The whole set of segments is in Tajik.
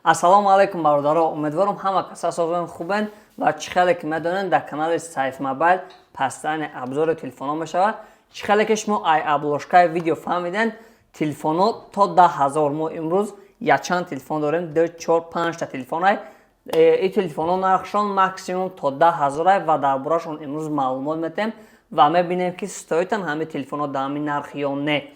Ассалому алайкум, бародаро! Умедворам, ҳама каса созон, хубен. Ва чӣ хеле ки медонед, дар канали Сайф Мобайл постоянно обзори телефонҳо мешавад. Чӣ хеле ки шумо ай обложкаи видео фаҳмиден, телефонҳо то 10 000. Мо имрӯз якчанд телефон дорем, ду, чор, панҷта телефонай. Ин телефонҳо нархшон максимум то 10 000-ай ва дар борашон имрӯз маълумот метем ва мебинем, ки стоитан ҳамин телефонҳо дар ҳамин нарх ё не.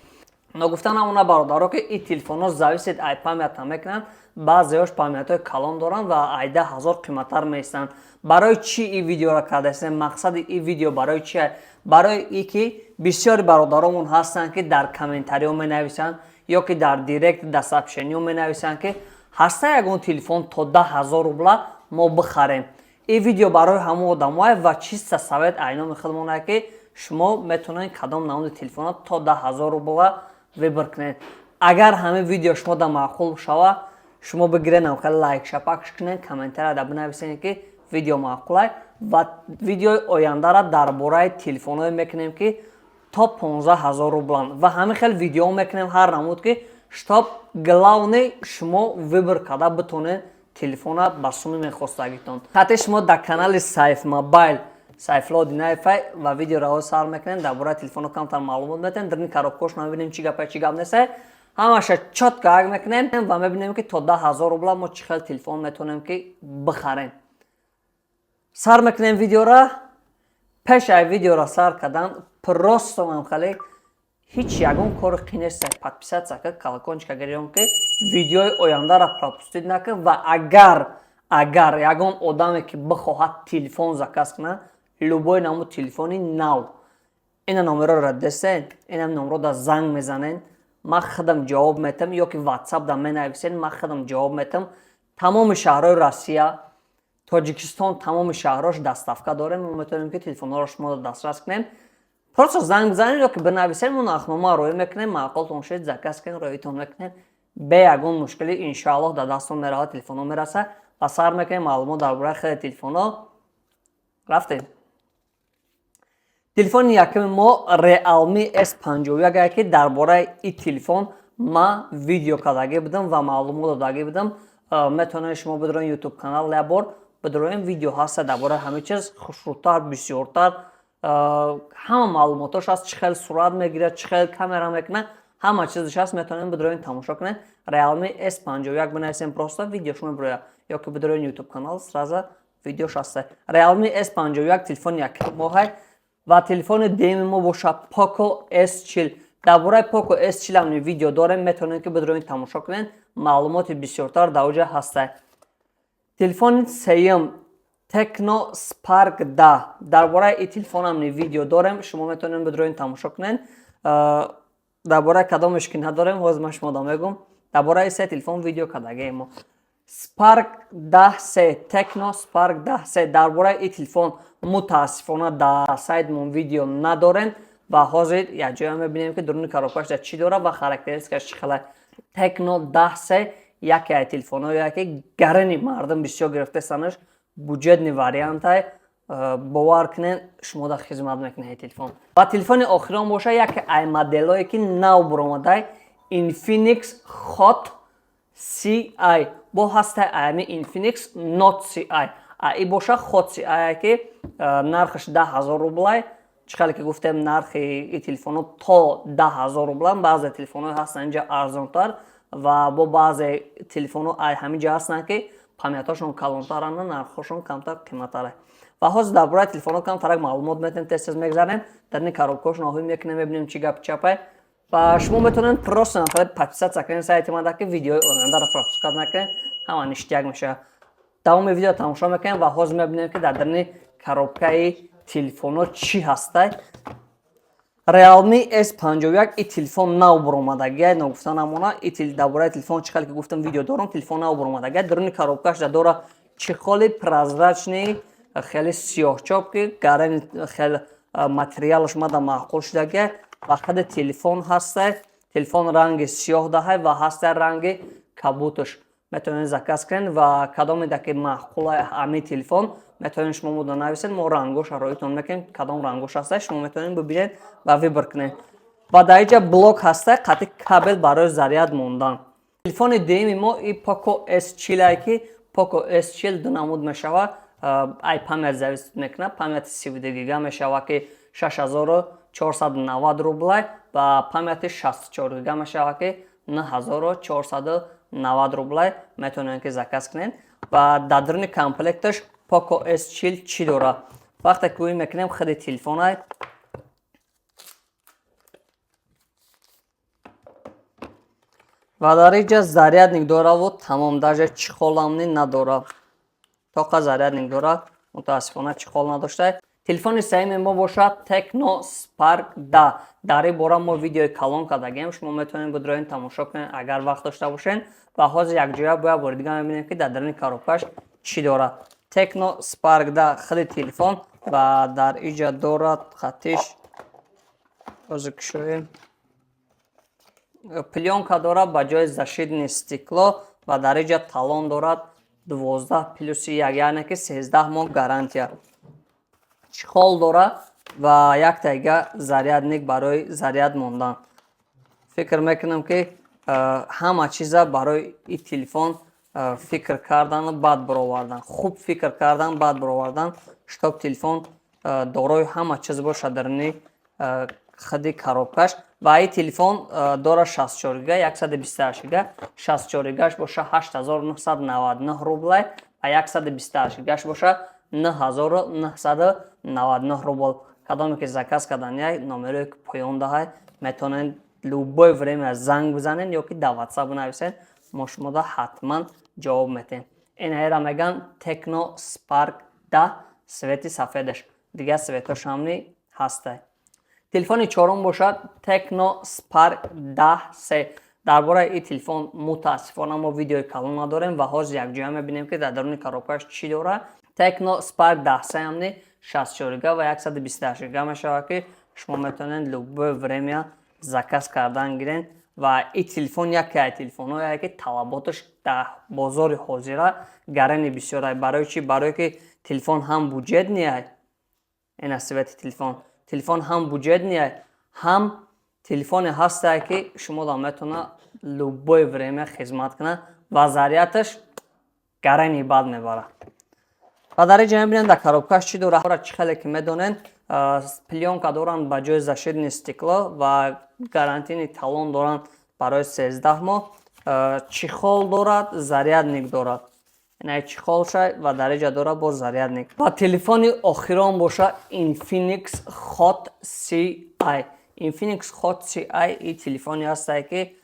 Ногуфта намона, бародаро, ки ин телефонҳо зависит ай памята мекунанд. Баъзеҳош памятҳои калон доранд ва ай 10 000 қиматтар меистанд. Барои чӣ ин видеоро кардаистем? Мақсади ин видео барои чи? Барои ин ки бисёри бародаромон ҳастанд, ки дар комментариҳо менависанд ё ки дар директ, дар сообщениҳо менависанд, ки ҳаста ягон телефон то 10 000 рубла мо бихарем. Ин видео барои ҳамон одамое ва чиста совет ай номи худмонае, ки шумо метавонед кадом намуди телефонро то 10 000 рубла выбор кунед. Агар ҳамин видео шумо да маъқул шава, шумо бигиред, намхел лайк шапакш кунед, комментария бинависед, ки видео маъқулай, ва видеои ояндара дар бораи телефонҳое мекунем, ки то 15 000 рублан, ва ҳамин хел видео мекунем ҳар намуд, ки чтоб главный шумо выбор карда битонед телефона ба суми мехостагитон. Хати шумо дар канали Сайф Мобайл Сайфулло Динаевай ва видеоро сар мекунем. Дар бораи телефонҳо камтар маълумот метем, дарни коробкош мебинем, чӣ гапа, чӣ гап неста, ҳамаша чётко ак мекунем ва мебинем, ки то 10 000 рубла мо чӣ хел телефон метавонем, ки бихарем. Сар мекунем видеора. Пеш ай видеора сар кардан, просто мамхале ҳеҷ ягон кори қин нест: подписаться ка, колокольчика гирён, ки видеои ояндара пропустить накун. Ва агар ягон одаме ки бихоҳад телефон заказ кунад, любой намуд телефони нав, ина номероро десен, ина номеро да занг мезанен, ман худам ҷавоб метам, ё ки Ватсап да менависен, ман худам ҷавоб метам. Тамоми шаҳрҳои Россия, Тоҷикистон, тамоми шаҳрҳош доставка дорем. Мо метавонем, ки телефонҳоро шумо дастрас кунем. Просто занг бизанед ё ки бинависед, мо нархнома роӣ мекунем. Маъқултон шуд, заказ кунед, роитон мекунем бе ягон мушкилӣ. Иншоаллоҳ, дар дастон меравад, телефонҳо мерасад. Ва сар мекунем маълумот дар бораи хеле телефонҳо. Рафтем. Телефони якуми мо Realme S51, ки дар бораи ин телефон ман видео кардагӣ будам ва маълумот додагӣ будам. Метавонед шумо бидроен Ютуб канал, як бор бидроем, видео ҳаста дар бораи ҳамин чиз, хушрӯтар, бисёртар ҳама маълумотош ҳаст, чӣ хел сурат мегирад, чӣ хел камера мекунад, ҳама чизаш ҳаст. Метавонем бидроен, тамошо кунед. Realme S51 бинависем, просто видео шумо мебирояд, ё ки бидроен Ютуб канал, сразу видеош ҳаста. Realme S51 телефони якуми моҳай. Ва телефони дуюми мо боша Poco S40. Дар бораи Poco S40 ҳам видео дорем, метавонед, ки бидроен, тамошо кунед, маълумоти бисёртар дар оҷа ҳаста. Телефони сеюм Tecno Spark 10. Дар бораи ин телефонам видео дорем, шумо метавонед бидроен, тамошо кунед. Дар бораи кадомеш ки надорем, ҳозир ман шумо да мегӯм. Дар бораи се телефон видео кардагием мо. Spark 10C, Tecno Spark 10C. Дар бораи ин телефон мутаассифона дар сайтмон видео надорем ва ҳозир якҷоя мебинем, ки дуруни коробкаш дар чӣ дорад ва характеристикаш чӣ хела. Tecno 10C яке аз телефонҳое, ки гарани мардум бисёр гирифтастанаш, бюджетный вариантай. Бовар кунед, шумо да хизмат мекунед телефон. Ва телефони охирон боша яке ай моделое, ки нав буромадай, Infinix Hot Ci. Бо ҳастай аями Infinix Note Ci, а и боша Hot Ci, ки нархаш 10 000 рублай. Чӣ хеле ки гуфтем, нархи и телефонҳо то 10 000 рублан. Баъзе телефонҳое ҳастанд инҷа арзонтар ва бо баъзе телефонҳо ай ҳамин ҷа ҳастанд, ки памятҳошон калонтаранд, нархҳошон камтар қиматтаре. Ва ҳозир дар бораи телефонҳо камтарак маълумот метем, тез тез мегзарем, дар ин коробкаҳошон оҳӣ мекунем, мебинем, чӣ гап чапай. Ва шумо метавонед просто нафар подписаться кунед сайти мада, ки видеои ояндаро пропускать накунед, ҳама ништяк мешавад. Давоми видео тамошо мекунем ва ҳозир мебинем, ки дар дарни коробкаи телефонҳо чӣ ҳастай. Realme S51, и телефон нав буромадагия. Ногуфта намона, дар бораи телефон, чӣ хеле ки гуфтам, видео дорам. Телефон нав буромадагия. Даруни коробкаш дора чехоли прозрачный, хеле сиёҳчоп, ки гарани хеле материалаш мада маъқул шудагия. Ва худи телефон ҳастай. Телефон ранги сиёҳ даҳай ва ҳастай ранги кабуташ. Метавонед заказ кунед ва кадомеда ки маъқула ҳамин телефон, метавонед шумо мода нависед, мо рангоша роитон мекунем. Кадом рангош ҳастай, шумо метавонед бибинед ва выбор кунед. Ва дар инҷа блок ҳастай қати кабел барои заряд мондан. Телефони дуюми мо и Poco S40, ки Poco S40 ду намуд мешавад, ай память зависит мекунад. Памяти 32 гига мешавад, ки 6490 рублай, ва памяти 64 гига мешавад, ки 9490 рублай. Метавонед, ки заказ кунед. Ва дар даруни комплекташ Poco S40 чӣ дорад? Вақте ки ӯй мекунем, худи телефонай ва дар инҷа зарядник дораву тамом, даже чехоламни надорад, тоқа зарядник дорад, мутаассифона, чехол надошта. Телефони сеюми мо бошад Tecno Spark 10. Дар ин бора мо видеои калон кардагем, шумо метавонед бидроен, тамошо кунед, агар вақт дошта бошед. Ва ҳозир якҷоя бояд бори дига мебинем, ки дар даруни коробкаш чӣ дорад. Tecno Spark 10, худи телефон, ва дар инҷа дорад хатиш, ҳозир кушоем, плёнка дорад ба ҷои защитное стекло, ва дар инҷа талон дорад 12 плюси 1, яъне ки 13 моҳ гарантия. Чехол дорад ва яктайга зарядник барои заряд мондан. Фикр мекунам, ки ҳама чиза барои ин телефон фикр кардану баъд баровардан, хуб фикр кардан, баъд баровардан, чтоб телефон дорои ҳама чиз бошад даруни худи коробкаш. Ва ин телефон дорад 64 гига, 128 гига. 64 гигаш боша 8999 рублай ва 128 гигаш боша 9999 рубл. Кадоме ки заказ кардан, номерое ки поён даҳай, метавонед любое время занг бизанед ё ки дар WhatsApp бинависед, мо шумода ҳатман ҷавоб метиҳем. Инҳаеро мегӯянд Tecno Spark 10, цвети сафедаш, дигар цветошамни ҳастай. Телефони чорум бошад Tecno Spark 10C. Дар бораи ин телефон, мутаассифона, мо видеои калон надорем ва ҳозир якҷоя мебинем, ки дар даруни коробкаш чӣ дорад. Tecno Spark 10C ҳамни 64 гига ва 128 гига мешавад, ки шумо метавонед любое время заказ кардан гирен. Ва ин телефон яке аз телефонҳое, ки талаботаш дар бозори ҳозира гарани бисёр. Барои чӣ? Барое ки телефон ҳам бюджетный, ина цвети телефон, телефон ҳам бюджетный, ҳам телефоне ҳастае, ки шумо метавона любое время хизмат кунад ва зарядаш гарани бад мебарад. Ва дар инҷа мебинем, дар коробкаш чӣ дорад. Чӣ хеле ки медонед, плёнка доранд ба ҷои защитное стекло ва гарантийный талон доранд барои 13 моҳ. Чехол дорад, зарядник дорад, ина чехолша, ва дар инҷа дорад боз зарядник. Ва телефони охирон боша Infinix Hot Ci. Infinix Hot Ci и телефоне ҳастае, ки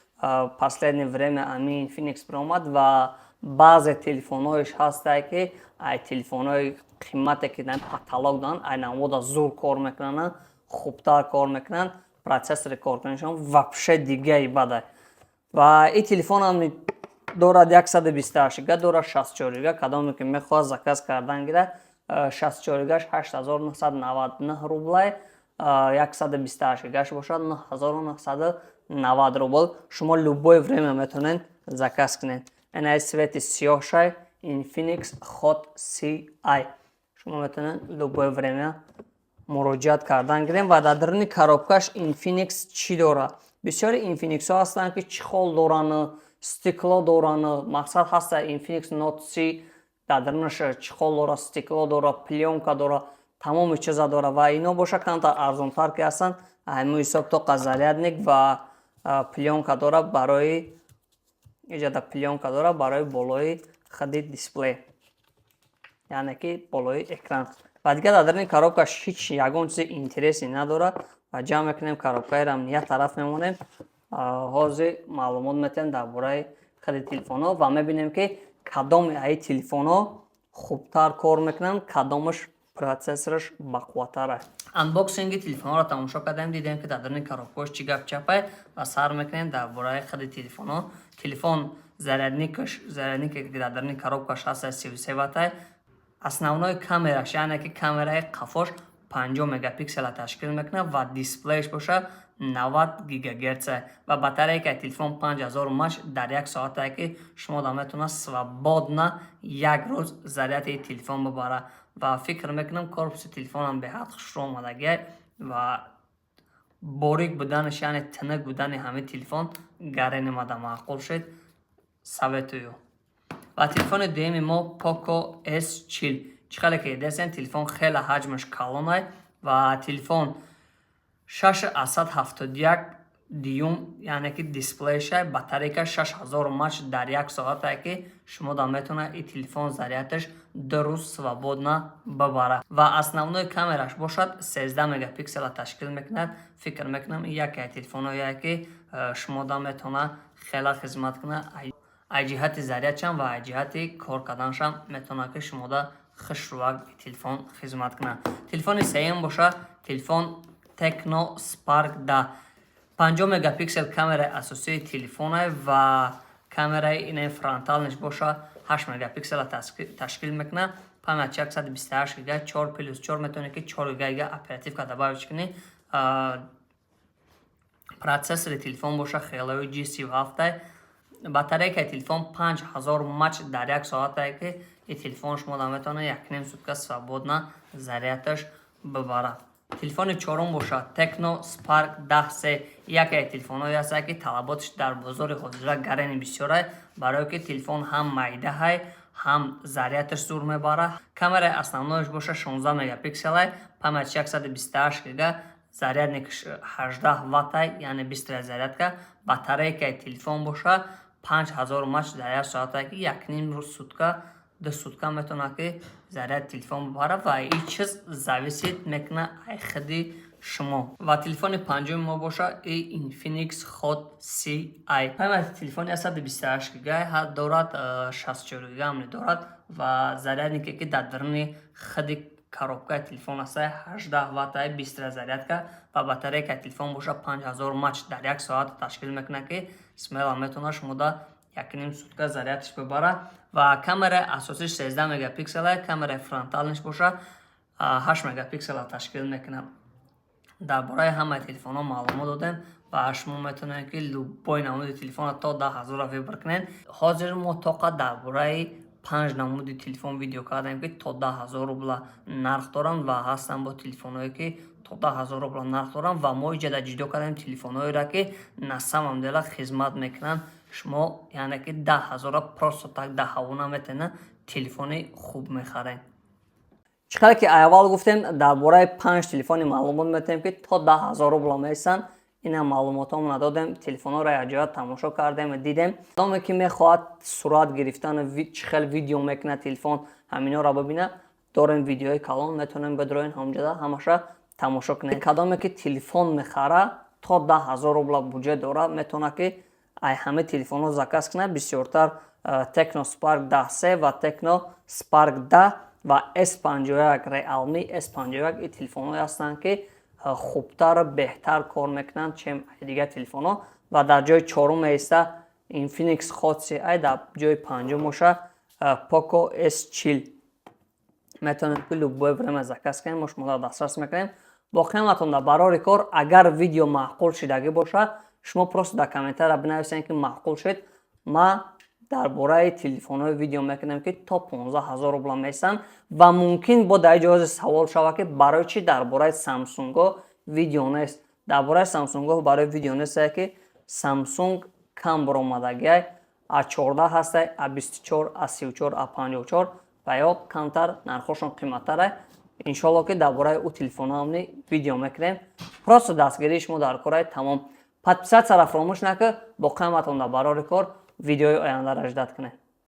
последнее время ами Infinix биромад ва баъзе телефонҳояш ҳастае, ки ай телефонҳои қимате, ки дар потолок доранд, ай намода зур кор мекунанд, хубтар кор мекунанд, процессори коркунишон вообще дигаи бадай. Ва ин телефонам дорад 128 гига, дорад 64 гига. Кадоме ки мехоҳад, заказ кардан гирад. 64 гигаш 8999 рублай, 128 гигаш бошад 9990 рубл. Шумо любое время метавонед заказ кунед. Инаи цвети сиёҳшай Infinix Hot Ci. Шумо метавонед любое время муроҷиат кардан гирем. Ва дар даруни коробкаш Infinix чӣ дорад? Бисёри Infinixҳо ҳастанд, ки чехол доранд, стекло доранд. Мақсад ҳаста Infinix Note C, дар дарунаш чехол дорад, стекло дорад, плёнка дорад, тамоми чиза дорад. Ва ино боша камтар арзонтар ки ҳастанд, ҳамин ҳисоб тоқа зарядник ва плёнка дорад, барои иҷода плёнка дорад барои болои худи дисплей, яъне ки болои экран. Ва дигар дар даруни коробкаш ҳеҷ ягон чизи интересный надорад. Ва ҷамъ мекунем коробкаеро, як тараф мемонем. Ҳозир маълумот метиҳем дар бораи худи телефонҳо ва мебинем, ки кадоми аи телефонҳо хубтар кор мекунанд, кадомаш процессораш бақувваттар аст. Анбоксинги телефонҳоро тамошо кардем, дидем, ки дар даруни коробкаош чӣ гап чапай, ва сар мекунем дар бораи худи телефонҳо. Телефон зарядникаш, заряднике ки дар даруни коробкаш ҳаст, 33 ваттай. Основной камераш, яъне ки камераи қафош, 50 мегапиксела ташкил мекунад ва дисплеяш боша 90 гигагерца. Ва батарейкаи телефон 5000 мАч дар як соатае, ки шумо да метавонад свободно як рӯз заряди телефон бибарад. Ва фикр мекунам, корпуси телефонам беҳад хушрӯ омадагиай ва борик буданаш, яъне тинук будани ҳамин телефон гарен омада маъқул шуд. Советую. Ва телефони дуюми мо Poco S40. Чӣ хеле ки дидесен, телефон хеле ҳаҷмаш калонай ва телефон 6,71 дюйм, яъне ки дисплейшай, батарейка 6000 мАч дар як соатае, ки шумо да метавонад ин телефон зарядаш 2 рӯз свободно бибарад. Ва основной камераш бошад, 13 мегапиксела ташкил мекунад. Фикр мекунам, ин яке аз телефонҳое, ки шумо да метавонад хеле хизмат кунад. Аз ҷиҳати зарядшам ва аз ҷиҳати кор карданашам метавонад, ки шумода хушрӯвак телефон хизмат кунад. Телефони сеюм бошад, телефон Tecno Spark 10. 50 мегапиксел камераи асосии телефонай ва камераи инаи фронтальныйш боша, 8 мегапиксела ташкил мекунад. Память 128 гига, 4 плюс 4, метавонед, ки 4 гига оперативка добавить кунӣ. Процессори телефон боша, Helio G37. Батарейкаи телефон 5000 мАч дар як соатае, ки ин телефон шумо метавонад якним сутка свободно зарядаш бибарад. Телефони чорум бошад, Tecno Spark 10C. Яке аз телефонҳое ҳастад, ки талаботаш дар бозори ҳозира гарани бисёрай, барое ки телефон ҳам майдаҳай, ҳам зарядаш зур мебарад. Камераи основнойш боша, 16 мегапикселай, памятьш 128 гига, зарядникаш 18 ваттай, яъне быстрая зарядка. Батарейкаи телефон боша, 5000 мАч дар як соатае, ки якним рӯз сутка, 2 сутка метавонад, ки заряд телефон бибарад, ва ин чиз зависит мекунад ай худи шумо. Ва телефони панҷуми мо боша, и Infinix Hot Ci. Памяти телефони 128 гига дорад, 64 гига ҳам дорад ва заряднике, ки дар даруни худи коробкаи телефон аст, 18 ваттай, быстрая зарядка, ва батарейкаи телефон боша, 5000 мАч дар як соат ташкил мекунад, ки смело метавонад шумода якним сутка зарядаш бибарад. Ва камераи асосиш 13 мегапиксела, камераи фронтальныйш боша, 8 мегапиксела ташкил мекунад. Дар бораи ҳамаи телефонҳо маълумот додем ва шумо метавонед, ки любой намуди телефонро то 10 000 выбор кунед. Ҳозир мо тоқа дар бораи панҷ намуди телефон видео кардем, ки то 10 000 рубла нарх доранд, ва ҳастанд бо телефонҳое, ки то 10 000 рубла нарх доранд, ва мо иҷода ҷудо кардем телефонҳоеро, ки на самом деле хизмат мекунанд. Шумо, яъне ки, 10 000-ра просто так дар ҳаво наметавонед, телефони хуб мехаред. Чӣ қадр ки аввал гуфтем, дар бораи панҷ телефони маълумот метавонем, ки то 10 000 рубла меистанд. Ина маълумотҳомо додем, телефонҳоро якҷоя тамошо кардем, дидем. Кадоме ки мехоҳад сурат гирифтану чӣ хел видео мекунад телефон, ҳаминҳоро бибинад, дорем видеои калон, метавонем бидроен, ҳамҷода ҳамаша тамошо кунед. Кадоме ки телефон мехара, то 10 000 рубла буҷет дорад, метавонад, ки ай ҳама телефонҳо заказ кунад. Бисёртар Tecno Spark 10C ва Tecno Spark 10 ва S51, Realme S51. Ин телефонҳое ҳастанд, ки хубтару беҳтар кор мекунанд, чем дигар телефонҳо. Ва дар ҷои чорум меиста Infinix Hot Ci, дар ҷои панҷум боша, Poco S40. Метавонем, ки любое время заказ кунем, мо шуморо дастрас мекунем. Боқиаматон дар барори кор. Агар видео маъқул шидагӣ бошад, шумо просто дар комментария бинависед, ки маъқул шуд. Ма дар бораи телефонҳои видео мекунем, ки то 15 000 рубла меистанд. Ва мумкин бо дар ҷои савол шавад, ки барои чӣ дар бораи Самсунго видео нест. Дар бораи Самсунго барои видео нестае, ки Самсунг кам баромадагиай: А14 ҳастай, А24, А34, А54, ва ё камтар нархошон қиматтаре. Иншоалло, ки дар бораи ӯ телефонҳоамни видео мекунем. Просто дастгирии шумо дар корай, тамом. Подписаться ра фаромӯш накун. Боқиаматон дар барори кор, видеои ояндаро ждать кунед.